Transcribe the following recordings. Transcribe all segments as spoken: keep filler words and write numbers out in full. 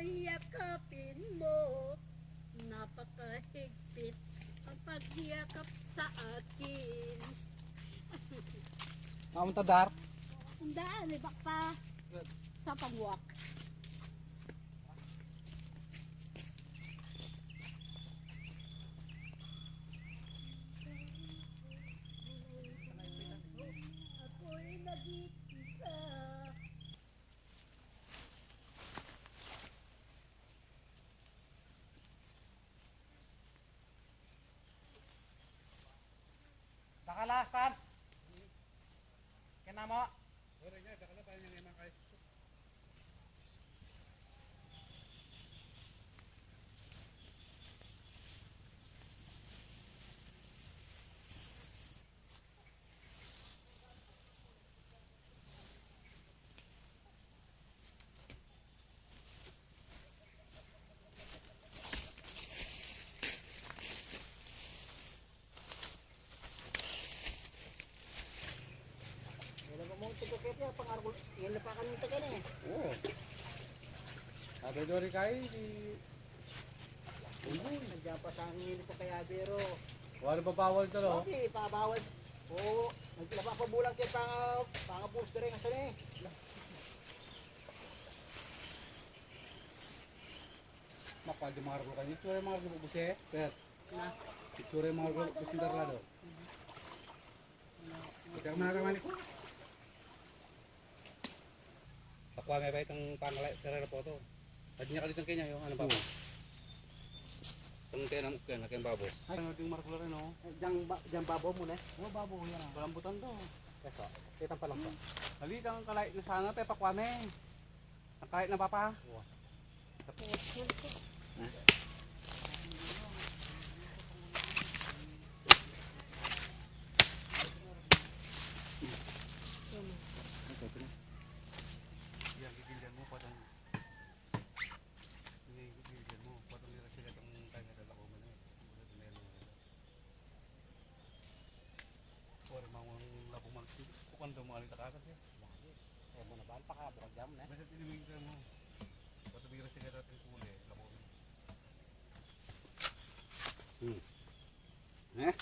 Yakapin mo, napakahigpit ang pagyakap sa akin. Mamunta, Dar? Ang daan, ibak pa. Sa pagwak. Ako'y nag-iisa. Dakalasan. Kena mo. Wala pa mong tigakit ya, pangarap ko, yan na pa kami tigakit eh. Oo. Sabi doon rin kayo, di Uy, nandiyan pa sa hangin ito kaya, pero wala pa bawal to, no? Okay, pabawal. Oo, nagpapabulang kaya pang, pang booster yung asan eh. Mapal di maragul kanyan. Itsura yung maragul, buse. Pet. Na. Itsura yung maragul, buse, darlado. Ito ang mga kamani ko. Pakwa me pa itang pangalay, sira na po to. At niya kalitang kanya yung ano, babo. Hmm. Itang kaya namu-, kaya na kaya babo. Ay, ano yung maragul rin, no? Eh, diyang ba-, diyang babo mo na eh. Oh, babo, yan. Walang butan to. Eso, kitang palang pa. Dali, itang kalay na sana, pe, pakwa me. Ang kahit na, Papa. Yan, gigilian mo, patang, gigilian mo, patang nila sila itong kanya lalako man eh. Ori, mangun labong man, bukan daw mangalita ka kasi. Lagi. Eh, mo na ba? Pakabukal jam na. Basta tiniming ka mo. Patumira siya natin kuli, lako na. Hmm. Eh?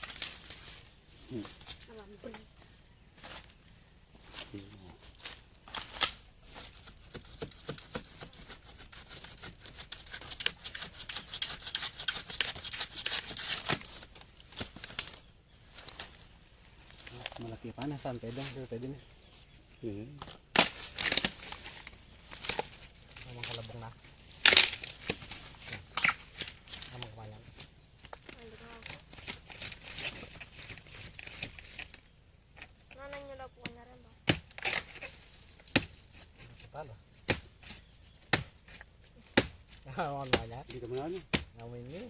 Hmm. Alam ko. Malaki pa na, saan pwede? Pwede na. Hmm. Ang mga kalabong na. Ang mga kumayan. Nanay niyo daw po na rin ba? Talo. Ah, ano na yan? Hindi ka manalo. Ngamin niyo.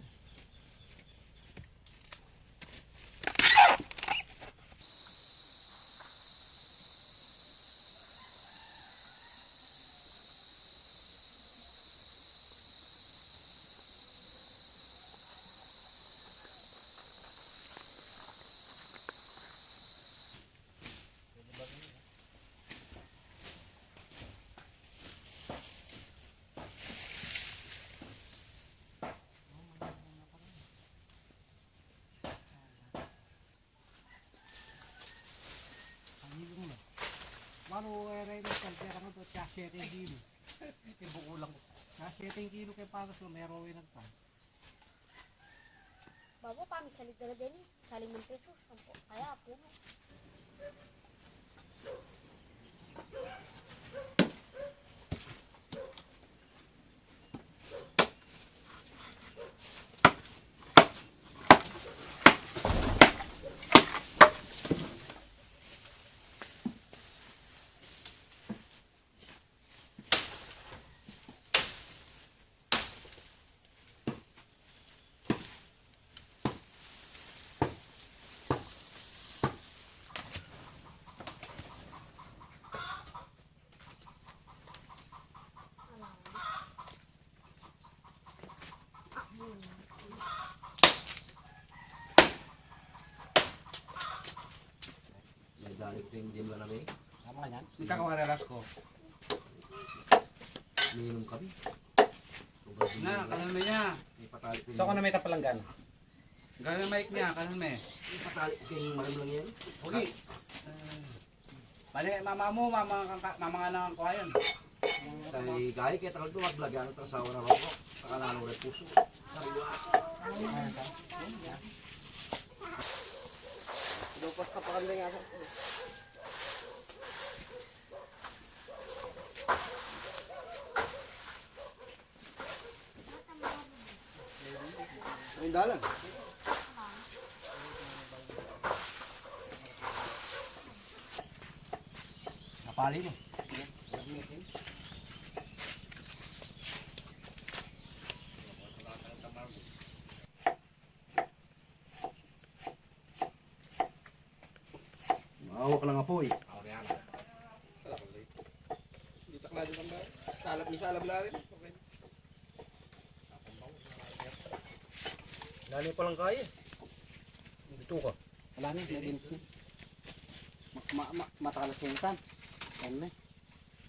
Ang hiling mo. Mano, eh, Rey, nagkalde ka mo, tsaka siyete kilo. Yung buko lang. Tsaka siyete kilo kay pagas mo, meron, eh, nagpa. Babo, pamisalit na din, eh. Saling ng pesos, sampo. Kaya, puno. May dali ko yung gym na namin. Tama ka dyan? Hindi ka kawarelas ko. Minum kami. Na, kanan me ya. Ipatali ko. So, kung na me ta palanggan? Gawin mic niya, kanan me. Ipatali ko yung malamlang yan. Okay. Bale, mama mu, mama ka, mama ka na ku yan. Kay, kay, kaya takal to, maglagan at asawa na roko. Saka lalo rin puso. Lupas ka pa kandang aso. Ay, dalan. Napali na. Mahawak lang apoy. Dita ka la din, salab, may salab la rin. Okay. Nani palang kaya? Dito ka. Wala na, malinis na. Ma, ma, ma, matakal na sensan. Yan na.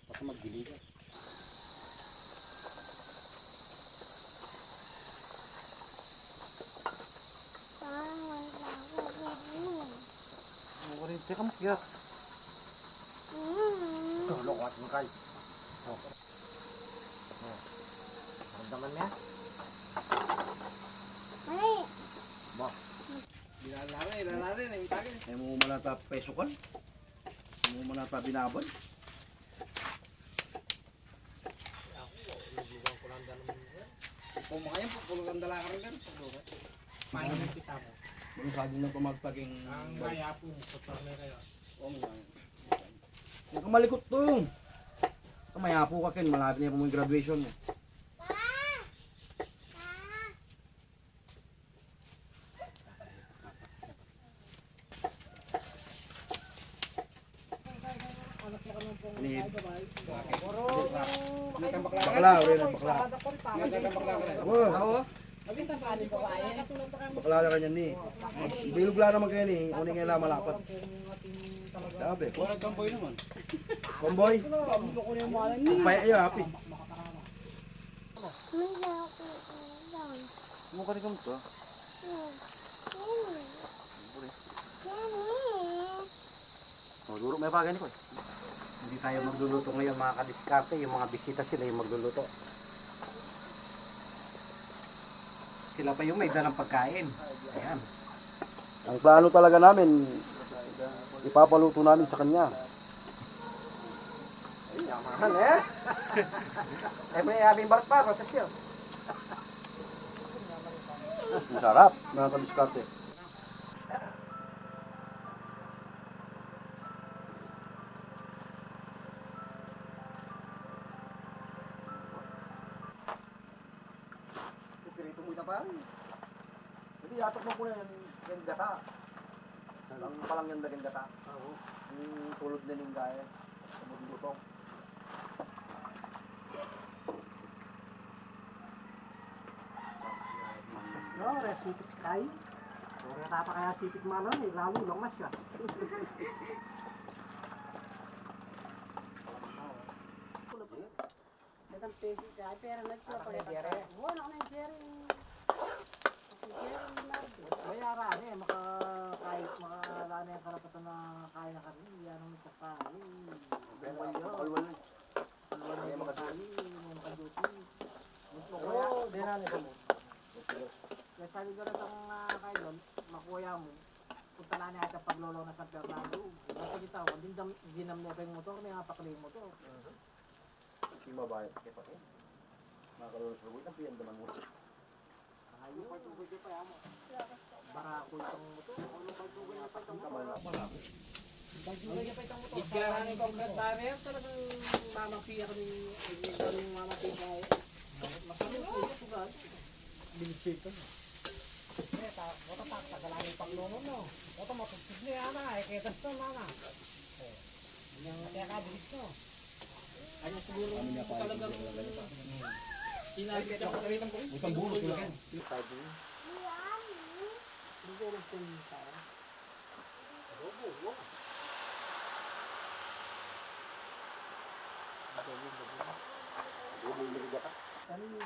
Baka magdiligan. Ang kuryente ka, makyat. Ito, lokohan mo, Kay. Oh. Oh. Ramdaman mo yan? Ay. Ba? Ay, mo manata pesukan? Ay, mo manata binaban? Kung makanya, pupulutan dala ka rin, kan? Paano na kita mo? Ang saging na pamagpaging ang mayapo mo, sa partner kayo. Oo, nga. Huwag ka malikot to. Ang mayapo ka, Ken. Malapit na yung graduation mo. Ni bakla, uli na bakla. Wow. Bakla na kanya ni. Bilog la naman kaya ni. Uning ela malapat. Sabi. Tomboy. Upaya ya, happy. Ano ka rin kung to? Siyempre. O, duro may bagay ni ko eh. Hindi tayo magluluto ngayon, mga kadiskarte. Yung mga bisita, sila yung magluluto. Sila pa yung may dalang pagkain. Ayan. Ang plano talaga namin, ipapaluto namin sa kanya. Ay, yamahan eh. Ay, may abing barpa, Rosasyo. Masarap, mga kadiskarte. Pirito mo ita pa. Jadi, atok mo po na yan, yan gata. Ang palang yan, dagang gata. Oo. Yung tulad na yung gaya. Sa mundo to. No, resipit kay. Ore tapa kaya sipit malam, eh, lalu long mas ya. Datang pesi sa pera na siya. Anak ni Jerry. Wala na ni Jerry. Si Jerry na. May ara ni, maka, kahit maka, wala na yung karapatan na kaya na kami. Yan ang isa pa. Kalwal yun. Kalwal yun. Kalwal yun. Kaya makaduty. Oo, di na nito mo. Kaya sabi ko na itong, ah, kayo, makuha mo. Punta na niya sa paglolo na San Fernando. Basta kita, kung din dam-, ginam niya pa yung motor, may nga pakli yung motor. Di mabayad kay Pakin. Mga kalulus, ang piyan naman mo. Ayo. Barako itong motor. Ang kamay na pala. Bigyan ni Congress Barrier, talagang mamapiya kami. Ay, talagang mamapiya kami. Masalit ko yung sugal. Binisita. Eh, ta-, wata ta-, tagalan yung pagnono, no? Wata matutug niya, ana, eh, kaya tas to, ana. Oh. Yung kaya ka, bilis, no? Kanya siguro talagang sinabi siya. Utang bulo, utang bulo. Hindi na po yung tao. Adobo, wow. Adobo, adobo. Adobo, adobo ka? Ano yun?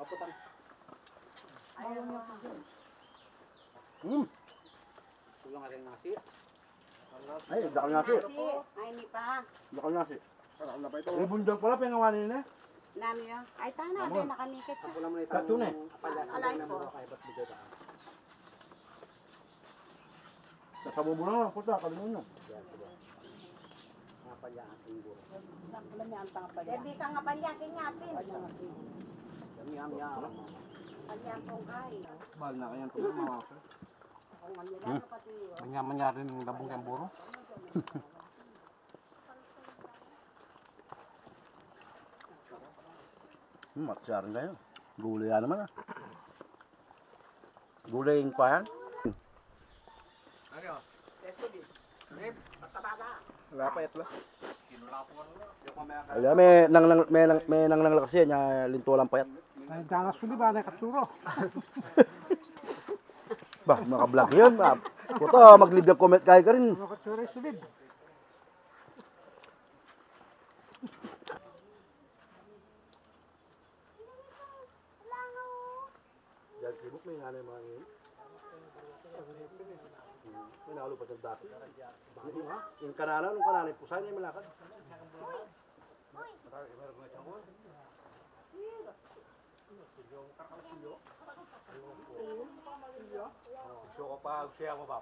Kaputang. Ayun. Hmm. Kulang ka rin nasi. Ay, dakal nasi. Nasi. Ay, ini pa. Dakal nasi. Ibundag pala, pengawanan na. Nami ya. Ay, tana, Tama. Din nakanikit ka. Ako naman ito. Katune. Alay ko. Sa sabubulan nga, puta, kalungan nyo. Yan, sige. Nga pala ang tingguro. Sabi ka nga pala, kinyatin. Yan, yan, yan. Pala ang pungkay. Bahal na kaya ang tungkol, mga kapatid. Ang mangyari ng labong kayang buro. Hmm, matsar kayo. Gulay yan naman, ah. Gulay yung kuwan. Wala pa, yatlo. Wala, may nang, nang, may nang, may nang, nang lakas yan, ya, linto lang payat. Ay, danas ko di ba, na katsuro. Ba, maka-vlog yan, ah. Puta, mag-leave ng comment kayo ka rin. Makatsuro yung sulid. Yan, sibuk na yung nanay mga ngayon. Hmm, may nalo pa dyan dati. Bakit nga? Yung kanana, nung kanana, yung pusay na yung malakad. Gusto ko pa, gusto ko pa.